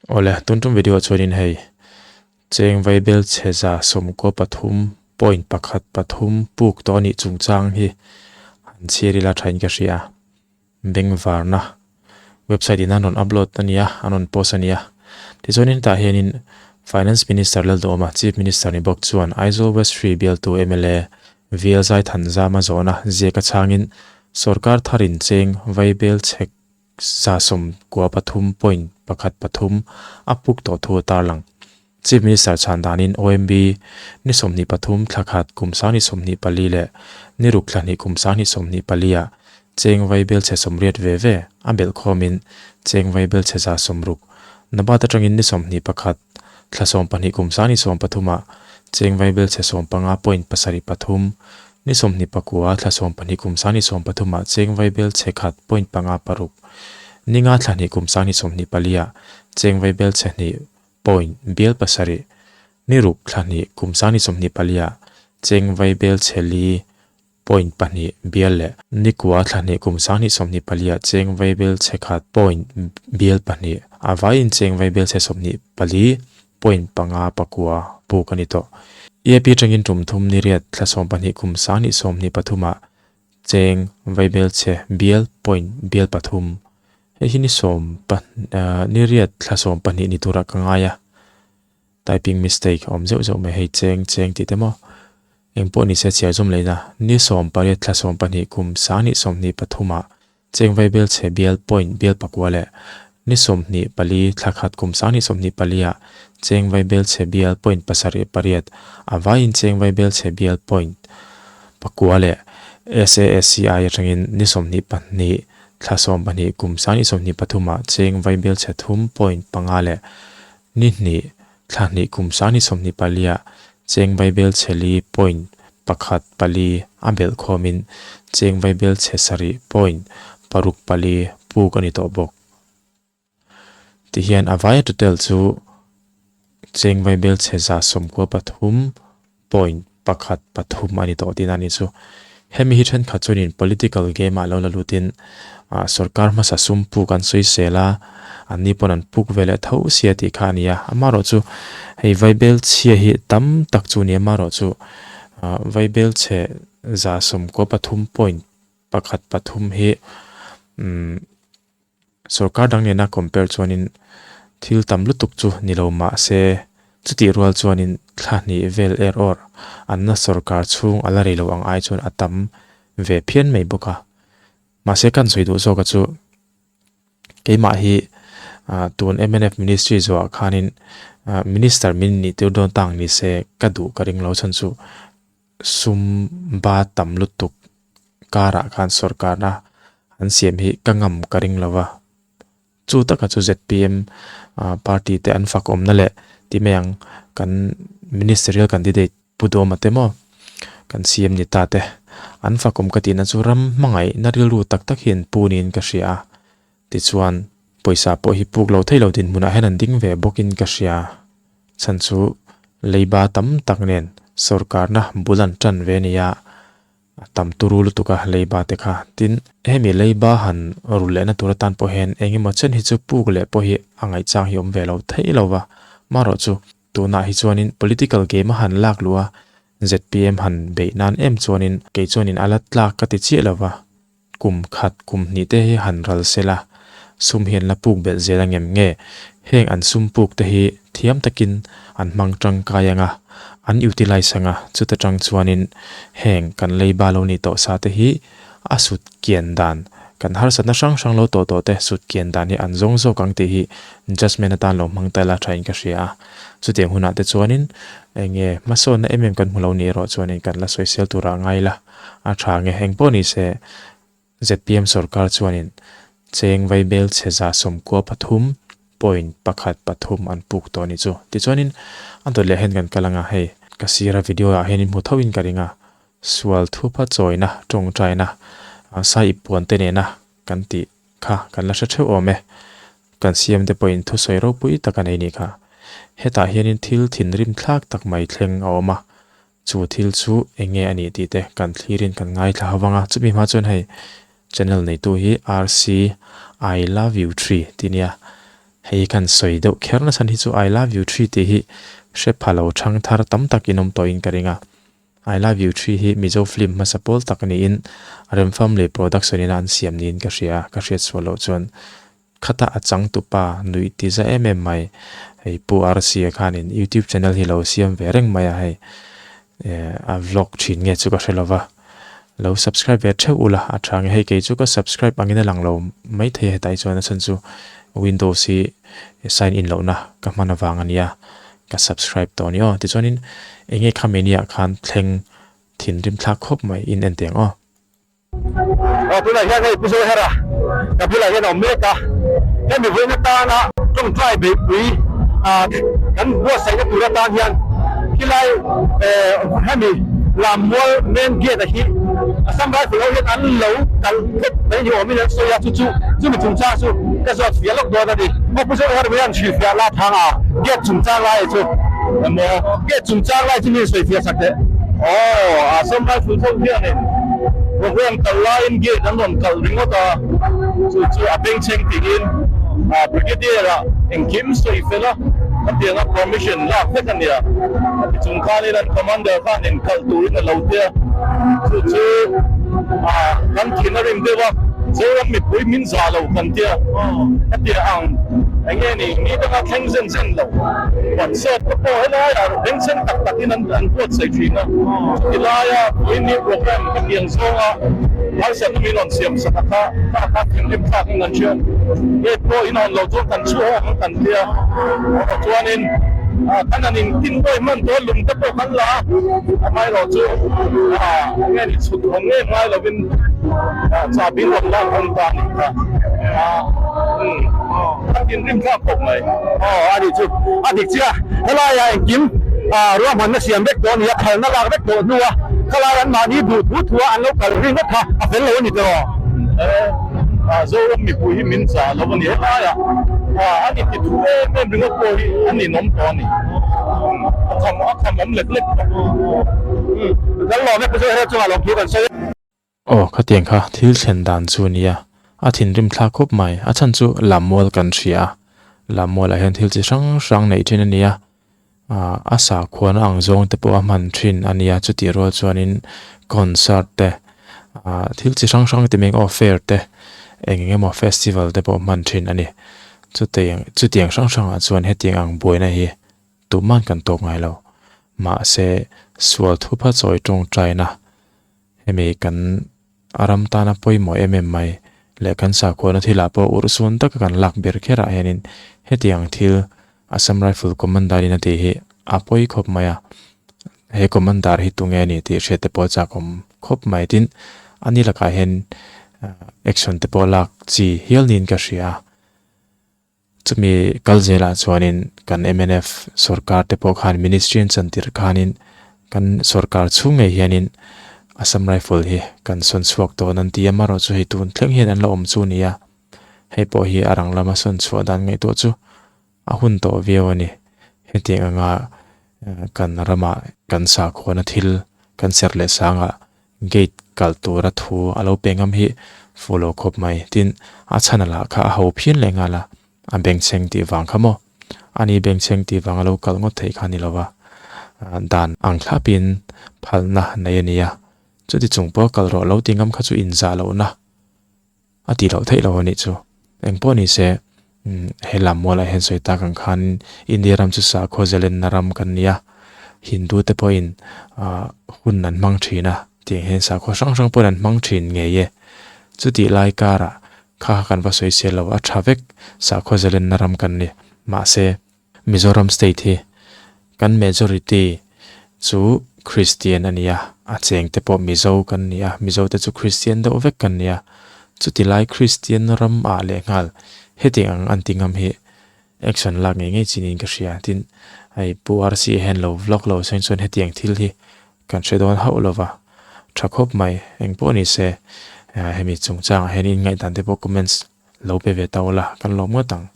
Awle, tun tum video ah chuanin hei cheng vaibel chhe 13.13 puk tawh a nih chungchang hi han chhiar ila thain ka hria. Bengvarna website in an rawn upload a nia, an rawn post a nia. Tichuanin hetah hianin Finance Minister Lalduhawma, Chief Minister ni bawk chuan Aizawl West Hree bialtu mla VL Zaithanzama zawhna ziak a chhangin sorkar tharin cheng vaibel chhe 93.13 a puk tawh thu a tarlang. Chief Minister chhan danin OMB ni 23 thla khat kum 2024 leh ni ruk thla hnih kum 2024 ah cheng vaibel chhe 80 ve ve a belh khawmin cheng vaibel chhe 60 NABARD atangin ni 21 thla 12 kum 2030 ah cheng vaibel chhe 15.73 Ni 29 thla 12 kum 2030 ah cheng vaibel chhe khat point panga paruk, ni nga thla hnih kum 2024 ah cheng vaibel chhe hnih point bial pasarih, ni ruk thla hnih kum 2024 ah cheng vaibel chhe li point pahnih bial leh ni kua thla hnih kum 2024 ah cheng vaibel chhe khat point bial pahnih, a vaiin cheng vaibel chhe 24 point panga pakua puk a ni tawh. EAP atangin tum thum ni riat thla 12 kum 2023 ah cheng vaibel chhe bial point bial pathum hei hi ni sawm ni riat thla 12 ni turah ka ngai a, typing mistake a awm zeuh zeuh mai hei cheng cheng tih te maw engpawh ni se chhiar zawm lehna ni 18 thla 12 kum 2023 ah Cheng vaibel chhe bial point bial pakua leh ni 24 thla khat kum 2024 ah cheng vaibel chhe bial point pasarih pariat a vaiin cheng vaibel chhe bial point pakua leh SASCI atangin ni 22 thla 12 kum 2023 ah cheng vaibel chhe thum point panga leh ni hnih thla hnih kum 2024 ah cheng vaibel chhe li point pakhat pali a belh khawmin cheng vaibel chhe sarih point paruk pali puk a ni tawh bawk. Tihian a vaia total chu cheng vaibel chhe 93.13 a ni tawh tihna a ni chu. Hemi hi thenkhat chuanin political game ah lo la lutin sorkar hmasa sum puk an sawi sel a, anni pawn an puk ve leh tho sia tih kha a ni a. Amaherawh chu hei vaibel chhia hi tam tak chu a ni a, amaherawh chu vaibel chhe 93.13 hi umm Sorkar dang nena compare chuanin thil tam lutuk chu ni lo mah se, chutih rual chuanin thla hnih vel er awr anna sorkar chhung a la rei lo ang ai chuan a tam ve phian mai bawk a. Mahse kan sawi duh zawka chu keimah hi tun mnf ministry zawhah khanin minister min nih tir dawn tang ni se ka duh ka ring lo chhan chu sum ba tam lutuk karah khan sorkarna an siam hi ka ngam ka ring lo va, chu taka chu zpm party te an fak awmna leh ti mai ang kan ministerial candidate Pu Dawma te maw kan CM ni ta te an fak awm ka tihna chu ram hmangaihna rilru tak tak hi an pu niin ka hria a, tichuan pawisa pawh hi puk lo thei lo dinhmunah hian an ding ve bawkin ka hria, chhan chu leiba tam tak nen sorkarna bul an tan ve nia. A tam turu lutuk a leiba te kha. Tin, hemi leiba han rul lehna tur atan pawh hian eng emaw chen hi chu puk leh pawh hi a ngaihchang hi awm ve lo theih lo va. Marawh chu tunah hi chuanin political game a han lak luh a, zpm han beih nan em chuanin kei chuanin a la tlak ka ti chiah lo va. Kum khat kum hnih te hi han ral sela, sum hi an la puk belh zel ang em nge? Heng an sum puk te hi thiam takin an hmang tangkai ang a, an utilize ang a, chuta tang chuanin heng kan leiba lo nih tawh sa te hi a sut kian dan, kan harsatna hrang hrang lo tawh tawh te sut kian dan hi an zawng zawk ang tih hi judgement atan lo hmang ta ila thain ka hria a. Chutiang hunah te chuanin eng nge hmasawnna em em kan hmu lo nih erawh chuanin kan la sawisel turah ngai ila. A tha nge eng pawh ni se zpm sorkar chuanin cheng vaibel chhe 93.13 an puk tawh a ni chu. Tichuanin a dawt leh hian kan kal anga hei ka sira video ah hian in hmu tho in ka ring a, sual thupa chawina tawngtaina sai ip puan te nena kan tih kha kan la hre theuh awm e. Kan siam te pawhin thusawi ropui tak a nei nih kha. Hetah hianin thil thinrim thlak tak mai thleng a awm a, Chu thil chu eng nge a nih tih te kan thlirin kan ngaithla ho vang a, chumi hma chuan hei channel neitu hi RC I love you tree tih nia. Hei hi khan sawi deuh kher na chhan hi chu I love you three tih hi hre pha lo thang thar tam tak in awm tawhin ka ring a. I love you three hi Mizo film hmasa pawl tak niin Remfam leh production ina an siam niin ka hria a, ka hriat sual loh chuan khata a changtupa nuih ti za em em mai. Hei Pu RC-a khanin YouTube channel hi lo siam ve reng mai a hei a vlog thin nge chu ka hre lova. Lo subscribe ve theuh ula a tha nge hei kei chu ka subscribe angin a lang lo maithei a hetai chuan a chhan chu Windows hi sign in lohna ka hman avang a nia ka subscribe tawh a ni aw tichuanin enge khami nia khan thleng thinrim thlak khawp mai in en teh ang aw. Aw tunah hian hei Pu Zohera ka bulah hian a awm mek a, hemi vawiin atana tawngtai beihpui kan buatsaihna tur atan hian khilai hemi Lammual main gate a hi Assam Rifle ho hian an lo kal tlat mai ni awmin an sawi a, chu chu chumi chungchang chu ka zawt fiah lawk dawn a ni. Aw Pu Zohera hian hrilhfiah la thang a, gate chungchang lai chu emaw gate chungchang lai chu mi sawifiah sak teh. Aw Assam Rifle ho hianin Program kal laiin gate an rawn kalh ringawt a, chu chu a bengchheng tiin Brigadier ah engkim sawi fel a, khatianga permission lak vek a nia. Khati chung khanin an Commander khan inkalh turin a lo tia, chu chu kan thin a rim deuh a, Zoram mipui min za lo kan tia, khatia ang eng nge ni, ni danga thleng zen zen lo, concert te pawh helaiah bengchheng tak takin an buatsaih thin a, chuti laia puini program ka tiang zawnga harsatna min rawn siam sak a kha kha kha thinrim thlak in kan hria, gate pawh in hawn lo chuan kan chhu haw ang kan tia, erawh chuanin kan han in tin bawi hman tawh a lung te pawh kan la a, amaherawh chu enge ni chhut hawn ngei ngai lovin chahbi rawn lak hawn ta a nih kha. A thinrim thlak khawp mai. Aw a nih chu a dik chiah. Helaiah engkim ruahmanna siam vek tawh a ni a, phalna lak vek tawh hnua khalai an mahni duh thu thua an lo kal ringawt kha a fel lo a ni tawh. Zoram mipui hi min chah lo a ni. Helaiah an inti thu em em ringawt pawh hi an inawm tawh a ni. A kham a khamawm lek lek tawh. Kan lawm e Pu Zohera chungah lawmthu kan sawi. Aw, khatiang kha thil thlen dan chu a nia, a thinrim thlak khawp mai. A chhan chu Lammual kan hria a, Lammualah hian thil chi hrang hrang neih thin a nia, a sakhuana ang zawng te pawh a hman thin a nia, chutih rual chuanin concert te, thil chi hrang hrang ti mai ang aw, fair te, eng eng emaw festival te pawh hman thin a ni. Chutiang chutiang hrang hrangah chuan hetiang ang buaina hi tumah kan tawk ngai lo. Mahse, sual thupha chawi tawngtaina Hemi kan ram tana pawimawh em em mai leh kan sakhuana thilah pawh urhsun taka kan lak ber kherah hianin hetiang thil Assam Rifle Commander in a tih hi a pawi khawp mai a. He Commander hi tunge a ni tih hriat te pawh a chakawm khawp mai. Tin, ani lakah hian action te pawh lak chi hial niin ka hria a. Chumi kal zelah chuanin kan mnf sorkar te pawh khan ministry an chan tirh khanin kan sorkar chhung ngei hianin Assam Rifle hi kan sawn chhuak dawn an ti a, amaherawh chu hei tun thleng hian an la awm chu a ni a, hei pawh hi a rang lama sawn chhuah dan ngaihtuah chu a hun tawh viau a ni. Hetiang anga kan ramah kan sakhuana thil kan serh leh sangah Gate kalh tura thu a lo pe ngam hi fuh lo khawp mai. Tin, a chhan a lah kha a ho phian leh nghal a, a bengchheng tih vang kha maw? Ani bengchheng tih vang a lo kalh ngawt theih kha a ni lo va, dan ang thlapin phalna nei a nia. Chuti chung pawh kalh rawh lo ti ngam kha chu inzah lohna. A tih loh theih lo a nih chu. Eng pawh ni se, he lam mualah hian sawi tak ang khan India ram chu sakhaw zalenna ram kan ni a, Hindu te pawhin hun an hmang thin a, tiang hian sakhaw hrang hrang pawhin an hmang thin ngei e. Chutih lai karah kha kan va sawi sel lo, a tha vek sakhaw zalenna ram kan ni. Mahse. Mizoram state hi kan majority chu Christian a ni a, a cheng te pawh Mizo kan ni a, Mizo te chu Christian deuh vek kan ni a, chuti lai Christian ram ah leh nghal hetiang ang an ti ngam hi action lak ngei ngei chi niin ka hria, tin hei Pu RC hian lo vlog lo seng chuan hetiang thil hi kan hre dawn hauh lova, tha khawp mai, engpawh ni se hemi chungchangah hian in ngaihdan te pawh comments lo pe ve ta ula kan lawm ngawt ang.